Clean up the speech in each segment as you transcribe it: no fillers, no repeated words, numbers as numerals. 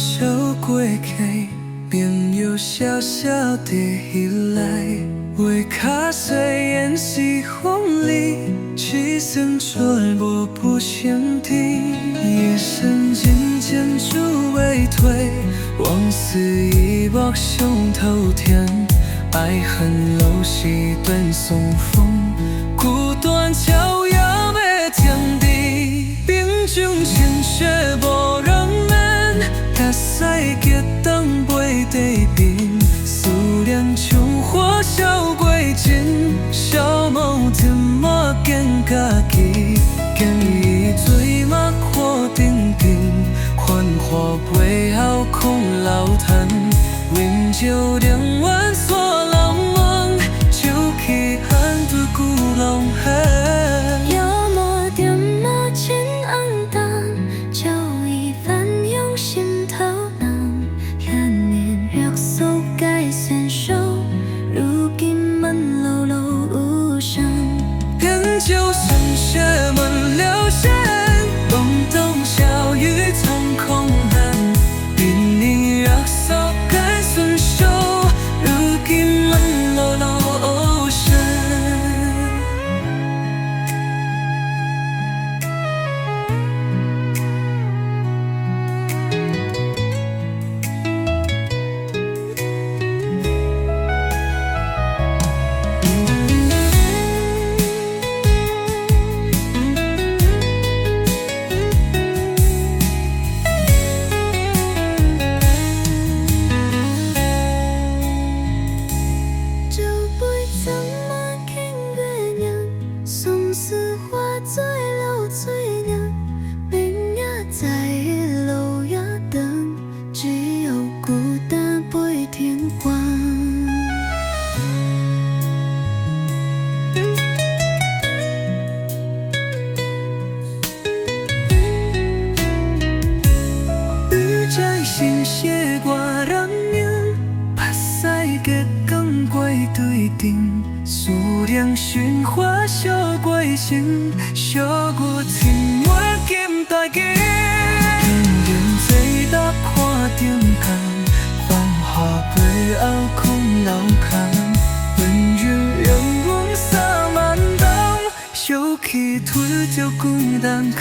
笑過去，朋友笑笑地起來，話較雖然是風裡，一生全無不相天。夜深人靜就袂退，往事一幕上頭天，愛恨路是斷送風，孤單悄也袂停止，冰中清雪無人問，白屎激盪背地邊，思念像火燒過真，消磨沉默見家己，建議水目看定定，繁華背後空流嘆，溫酒寧願煞人問，酒氣按對舊浪恨。夜幕點仔真暗淡，酒意翻湧心頭人，遐爾約束該算數，如今門落落無聲。品酒生血門流線，懵懂笑語藏空恨，比你約束該算數，如今門落落無聲。酒杯怎麼傾月影，心事化做流水影，明仔載路也長，只有孤單陪天荒。雨在心血我人影，目屎結光過對陣，思念循環燒過身，小雨天我金大金。人坐搭看燈光，繁華背後空流空，溫柔永遠3萬冬，小氣推著孤單空。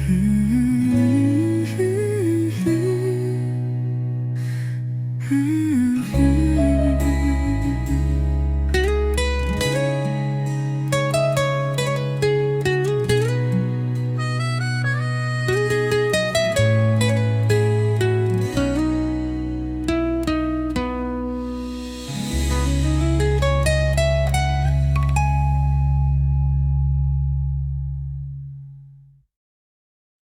嗯嗯嗯。